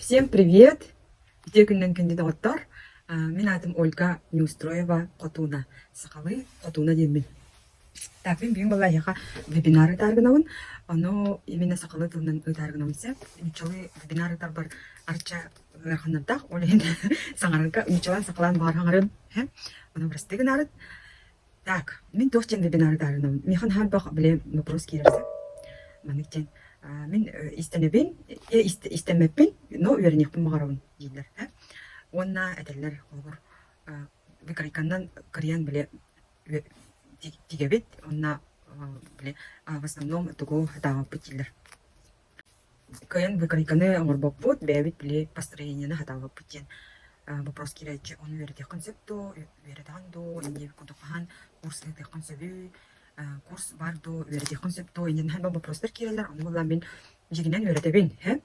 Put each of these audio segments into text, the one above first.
Всем привет! Үтүө күнүнэн күндү доҕоттор! Мин аатым Ольга Неустроева Хотууна. Сахалыы Хотууна диэммин. Так, мин бүгүн буолла эһиэхэ вебинар ыытаар гынабын. Ону именно сахалыы тылынан ыытаар гынабын сөп. Нууччалыы вебинар ыытарбар арча ыараханнардаах. Ол иһин саҥарарга нууччалаан сахалаан баҕар саҥарыам. Ону бырастыы гынаарыт. Так, мин туох диэн вебинары таарынабын? Миэхэ наһаа элбэх били вопрос киирэрсэ. Маннык диэн мин истэнэбин, истэммэппин, но үөрэниэхпин баҕарабын дииллэр. Уонна этэллэр, холобур, выкройканнан кырыйан били тигэбит, уонна били в основном тугу сатаабаппыт дииллэр. Кыайан выкройканы оҥорбоппут, бэйэбит били построениены сатаабаппыт диэн вопрос киирээччи. Ону үөрэтиэххин сөп дуо, үөрэтэҕин дуо, инньэ курдук хаһан курс ыытыаххын сөбүй, курс баар дуо, үөрэтиэххин сөп дуо, инньэ наһаа вопростар киирэллэр. Ону буоллаҕына мин дьиҥинэн үөрэтэбин, һэ.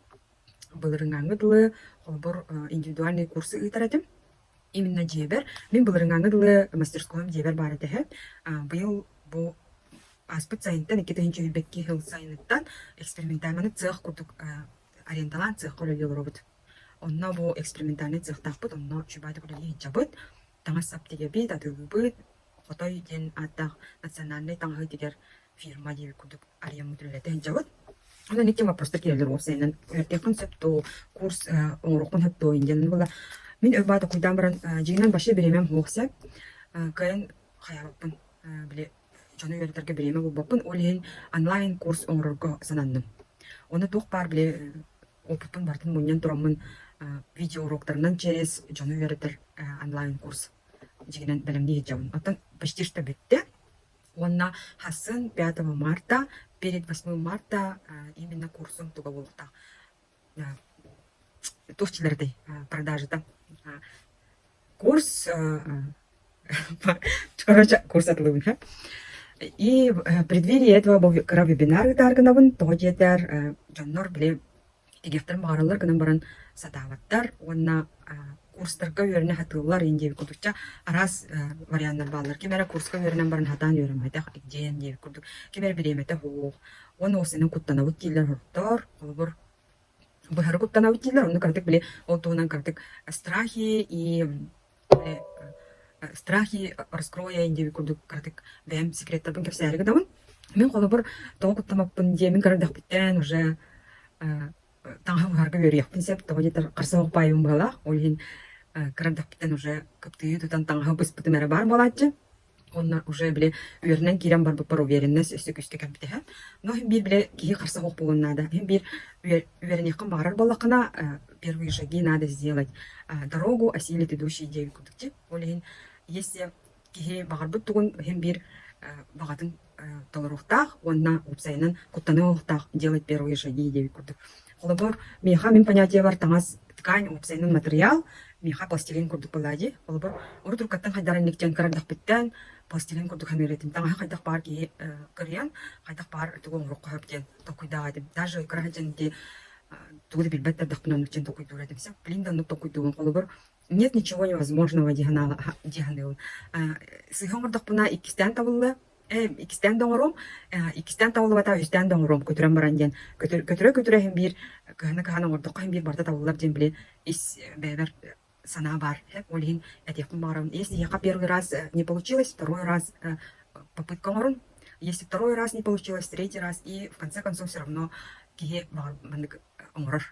Былырыҥҥааҥҥы дылы холобур индивидуальный курсы ыытар этим. Именно дьиэбэр. Мин былырыҥҥааҥҥы дылы мастерскойум дьиэбэр баар этэ үһү. Быйыл бу ааспыт сайынтан 2022 сыл сайыныттан экспериментальный цех курдук арендалаан цехха үлэлии олоробут. Онно бу экспериментальный цехтаахпыт, онно үчүгэйдик үлэлии сылдьабыт. Таҥас-сап тигэбит, атыылыыбыт. Хотой диэн ааттаах национальнай таҥаһы тигэр фирма диэбит курдук арыйаммыт үлэлэтэ сылдьабыт. Онон икки вопростар киирэллэр уопсайынан үөрэтиэххин сөп дуо, курс оҥоруоххун сөп дуо диэн буолла. Мин өр баҕа токуйдаан баран дьиҥинэн вообще бириэмэм суох сөп. Кыайан хайаабаппын били дьону үөрэтэргэ бириэмэ булбаппын. Ол иһин онлайн курс оҥорорго сананным. Ону туох баар били опыппын барытын мунньан тураммын видеоуроктарынан через дьону үөрэтэр онлайн курс дьиҥинэн бэлэмнии сылдьабын. Оттон почти что бүттэ. Уонна хассын 5 марта, перед 8 марта именно курсум туга буолуохтаах. Туох дьиэлэртэй продажата. Курс, короче, курс атылыбын. И в преддверии этого бу кыра вебинар ыытаар гынабын. Тоҕо диэтэр дьоннор били Тигиэхтэрин баҕараллар гынан баран сатаабаттар уонна курстарга үөрэнэ сатыыллар иин диэбит курдук араас варианнар бааллар. Ким эрэ курска үөрэнэн баран сатаан үөрэммэтэх диэн диэбит курдук ким эрэ бириэмэтэ суох уонна уопсайынан куттанабыт дииллэр сорохтор. Холобур, быһары куттанабыт дииллэр, онно кыратык били ол туһунан кыратык страхи и страхи раскроя диэбит курдук кыратык бэйэм секреттарбын кэпсээри гынабын. Мин холобур тоҕо куттамаппын диэн мин көрөрдөхпүттэн уже таҥаһы уһаарга үөрүйэхпин сөп, тоҕо диэтэр харса суох баайым быһалаах. Ол иһин кырардахпыттан уже кыптыйы тутан таҥаһы быспытым эрэ баар буолааччы. Уонна уже били үөрэнэн киирэн барбыппар уверенность өссө күүскэ кэлбитэ. Но иһин биир били киһи харса суох буолуон наада. Иһин биир үөрэниэххин баҕарар буоллаххына, первые шаги надо сделать. Дорогу осилит идущий диэбит курдук дии. Ол иһин если киһи баҕарбыт тугун иһин биир баҕатын толоруохтаах уонна уопсайынан куттаныа делать первые шаги диэбит курдук. Холобур, миэхэ мин понятиебар таҥас ткань уопсайынан матырыйаал, миэхэ пластилин курдук буоллаа дии. Холобур, урут уруккаттан хайдах инник диэн кырардахпыттан пластилин курдук саныыр этим. Таҥаһы хайдах баар киһи кырыйан, хайдах баар тугу оҥоруохха сөп диэн толкуйдаах этим. Даже кыра сылдьан ити тугу да билбэт эрдэхпинэ оннук диэн толкуйдуур этим. Сөп, билин да оннук толкуйдуубун. Холобур, нет ничего невозможного дии саныыбын. Сыыһа оҥордохпуна иккистээн табыллыа иккистээн да оҥоруом, иккистээн табыллыбата үстээн да оҥоруом көтүрэн баран диэн көтүрэ-көтүрэ иһин биир кыһаны-кыһан оҥордоххо иһин биир барыта табыллар диэн били ис бэйэбэр санаа баар. Ол иһин этиэхпин баҕарабын. Если эһиэхэ первый раз не получилось, второй раз попытка оҥорун. Если второй раз не получилось, третий раз и в конце концов все равно киһи маннык оҥорор,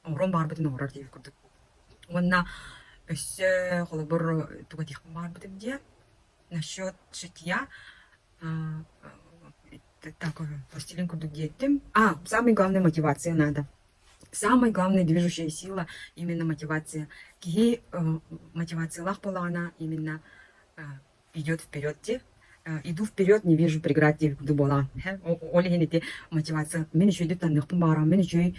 оҥоруон баҕарбытын оҥорор диэбит курдук. Уонна өссө холобур тугу этиэхпин баҕарбытым диэ Насчет шитья, так, пластилин курдук диэттим. А, самый главный мотивация надо. Самая главная движущая сила именно мотивация. Киһи мотивациялаах буоллаҕына именно идет вперед дии. Иду вперед, не вижу преград диэбит курдук буолаҕын. Ол иһин ити мотивация. Мин үчүгэйдик таҥныахпын баҕарабын, мин үчүгэй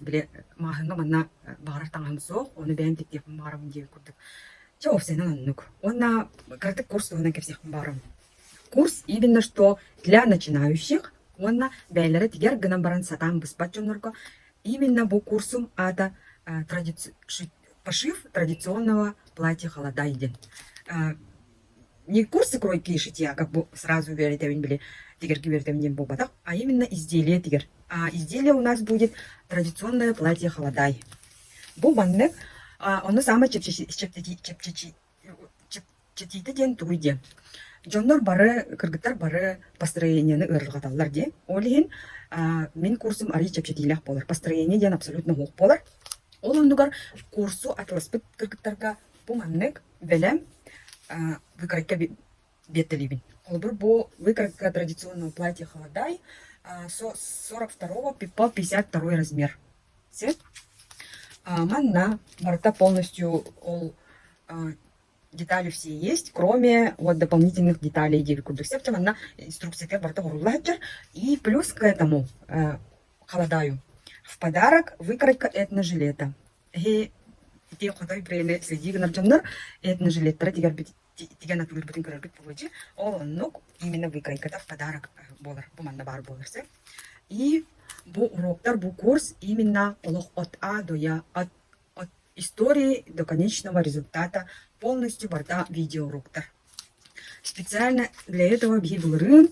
били маҕаһыыҥҥа манна баҕарар таҥаһым суох, ону бэйэм тиктиэхпин баҕарабын диэбит курдук. Чэ, уопсайынан оннук. Уонна кыратык курс туһунан кэпсиэхпин баҕарабын. Курс именно что для начинающих уонна бэйэлэрэ тигэр гынан баран сатаан быспат дьоннорго именно бу курсум аата пошив традиционного платья халадай диэн. Не курсы кройки и шитья, как бы сразу үөрэтэбин били тигэргэ үөрэтэбин диэн буолбатах, а именно изделие тигэр. А изделие у нас будет традиционное платье халадай. Бу маннык ону саамай чэпчэтии чэпчэтиитэ диэн тугуй диэн. Дьоннор бары, кыргыттар бары построениены ыарырҕаталлар диэн. Ол иһин мин курсум арыый чэпчэтиилээх буолар. Построение диэн абсолютно суох буолар. Ол оннугар курсу атыласпыт кыргыттарга бу маннык бэлэм выкройка биэртэлиибин. Холобур, бу выкройка традиционного платья халадай 42 по 52 размер. Сөп. Манна барыта полностью ол детали все есть, кроме вот дополнительных деталей диэби курдук. Сөп манна инструкцията барыта оҥорулла сылдьар. И плюс к этому халадаю. В подарок выкройка этножилета. Эһи ити хотой бренди следи гынар дьоннор этножилеттара тигэрбит тигэн атыылыырбытын көрөргүт буолуо дии. Ол оннук именно выкройката в подарок буолар. Бу манна баар буолар сөп. И бу уроктар, бу курс именно олох от А до Я, от, от истории до конечного результата полностью барыта видеоуроктар. Специально для этого биһи былырыын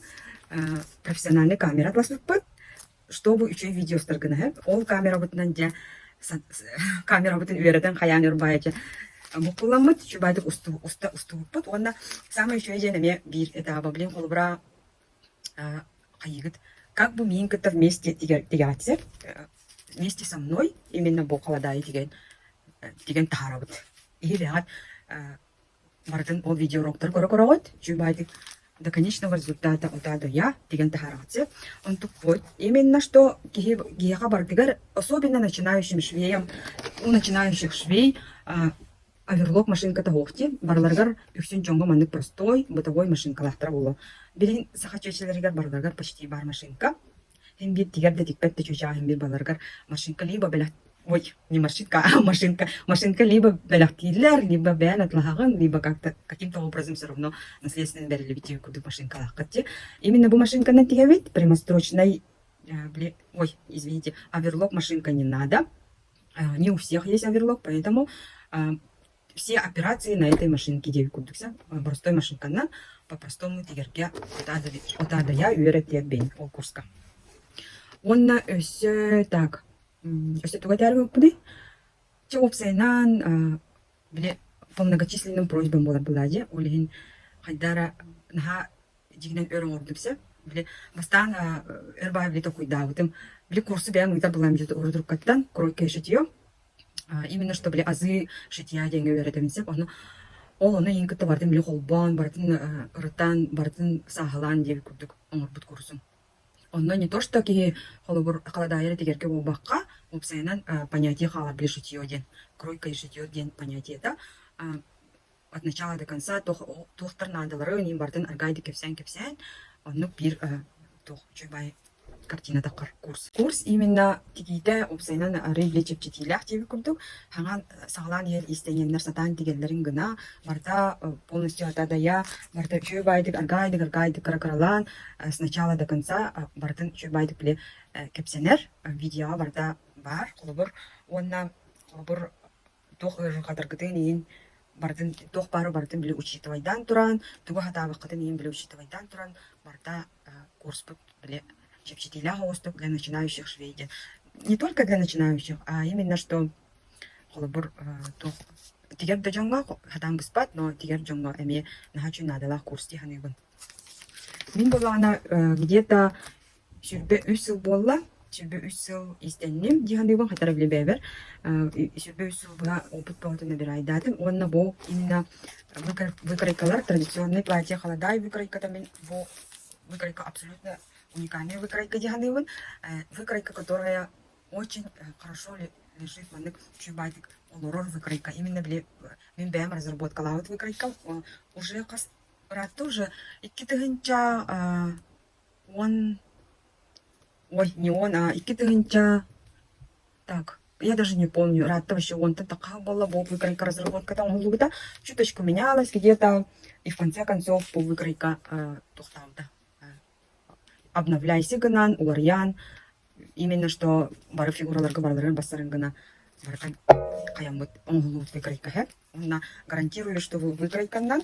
профессиональный камера атласпыппыт, чтобы үчүгэй видеостаргын ол камерабытынан дьэ камерабытын үөрэтэн хайаан өр буккулламмыт үчүгэйдик устубуппут уонна самый үчүгэй диэн эмиэ биир этаба блин холобура хайыгыт как бы миин кытта вместе тигээччи вместе со мной именно бу халадаайы тигэн тигэн таһаарабыт иһилэҕит барытын ол видеоуроктары көрө-көрөҕүт үчүгэйдик до конечного результата от А до Я тигэн таһаараҕыт сөп онтукпут именно что киһи киһиэхэ барытыгар особенно начинающим швеям у начинающих швей оверлок машинката суох дии барыларыгар үксүн дьоҥҥо маннык простой бытовой машинкалаахтара буолуо билигин саха чүөчэлэригэр барыларыгар почти баар машинка Син биир тигэр да тикпэт да чүөчэҕэ син биир баларыгар машинка либо бэлэх ой не машинка а машинка машинка либо бэлэхтииллэр либо бэйэн атлаһаҕын либо как-то каким-то образом все равно наследственно бэриллибит диэн курдук машинкалааххыт дии именно бу машинканан тигэбит прямострочный ой извините оверлок машинка не надо не у всех есть оверлок поэтому все операции на этой машинке диэбит курдук простой машинканан по-простому тигэргэ от А до Я үөрэтиэрбин ол курска. Уонна өссө так өссө тугу этээр буолбутуй? Чэ уопсайынан били по многочисленным просьбам буолар была дии. Ол иһин хайдара наһаа дьиҥинэн өр оҥордум сөп. Били бастаан өр баҕайы били толкуйдаабытым. Били курсу бэйэм ыытар былаам урутуруккаттан кройка и шитье. Именно что били азы шитья диэҥҥэ үөрэтэбин сөп. Ону ол ону иһин кытта барытын били холбоон, барытын ырытан, барытын сааһылаан диэбит курдук оҥорбут курсум. Онно не то что киһи холобур халадаайы эрэ тигэргэ буолбакка, уопсайынан понятие хаалар били шитье диэн, кройка и шитье диэн понятиета от начала до конца туохтар наадаларын иһин барытын аргаайдык кэпсээн-кэпсээн оннук биир туох үчүгэй картина таххар курс. Курс именно тигиитэ уопсайынан арыый илэ чэпчэтиилээх диэбит курдук хаҥан саҕалаан иһэр иистэнньэҥнэр сатаан тигэллэрин гына барыта полностью от А до Я барыта үчүгэй баайдык аргаайдык аргаайдык кыра-кыралаан с начала до конца барытын үчүгэй баайдык били кэпсэнэр видеоҕа барыта баар холобур уонна холобур туох ыарырҕатаргытын иһин барытын туох баары барытын били учитывайдаан туран, тугу сатаабаккытын иһин били учитывайдаан туран барыта курспут били чэпчэтиилээх оҕустук для начинающих швей диэн. Не только для начинающих, а именно что холобур туох тигэр да дьоҥҥо сатаан быспат, но тигэр дьоҥҥо эмиэ наһаа үчүгэй наадалаах курс дии саныыбын. Мин буоллаҕына где-то 23 сыл буолла, 23 сыл иистэнним дии саныыбын, хата били бэйэбэр 23 сыл быһа опыт бөҕөтүн набирайдаатым уонна бу именно выкройкалар традиционный платье халадаай выкройката мин бу выкройка абсолютно уникальная выкройка дии саныыбын. Выкройка, которая очень хорошо лежит маннык үчүгэй олорор выкройка. Именно били мин бэйэм разработкалаабыт выкройкам уже хас ыраатта уже 2000 10 ой, не он, а 2000 так, я даже не помню, ыраатта вообще уонтан тахха буолла бу выкройка разработката оҥоһуллубута чуточку менялась где-то и в конце концов бу выкройка туохтаабыта обновляйся гынан уларыйан именно что бары фигураларга барыларын бассарын гына барытын хайаммыт оҥоһуллубут выкройка һэ уонна гарантирую что выкройканнан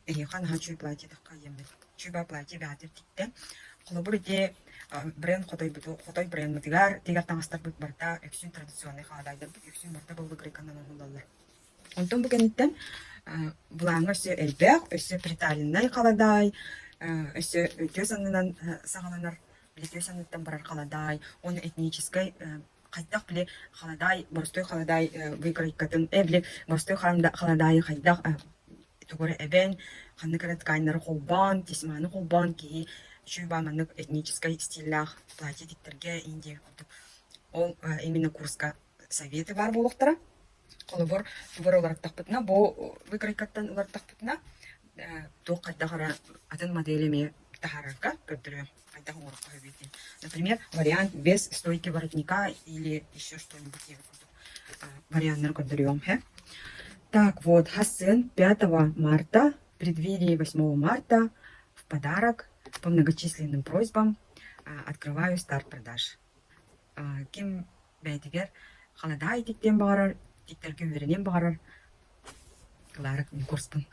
эһиэхэ наһаа үчүгэй платье тахха иэммит үчүгэй платье бэҕэтэр тиктэ. Холобур, ити бренд хотойбуту, хотой брендмытыгар тигэр таҥастарбыт барыта үксүн традиционнай халадаайдарбыт үксүн барыта бу выкройканан оҥоһуллаллар. Онтон бу кэнниттэн былааҥҥа өссө элбэх, өссө приталеннай халадаай, өссө түөс аннынан саҕаланар, били түөс анныттан барар халадаай уонна этническэй хайдах били халадаай, боростуой халадаай выкройкатын, били боростуой халадаайы хайдах тугу эрэ эбэн, ханнык эрэ тканьнары холбоон, тесьманы холбоон киһи үчүгэй баа маннык этническэй стиллээх платье тиктэргэ Индия курдук. Ол именно курска советы баар буолуохтара. Холобур, тугу эрэ уларыттахпытына, бу выкройкаттан уларыттахпытына, туох хайдах эрэ атын модель эмиэ таһаарарга көрдөрүөм хайдах оҥоруохха сөбүй диэн. Например, вариант без стойки воротника или еще что-нибудь диэбит курдук варианнары көрдөрүөм. Так вот, Хассын 5 марта, в преддверии 8 марта в подарок по многочисленным просьбам открываю старт продаж. Ким бэйэтигэр халадаай тиктиэн баҕарар, тиктэргэ үөрэниэн баҕарар, Клара курспун.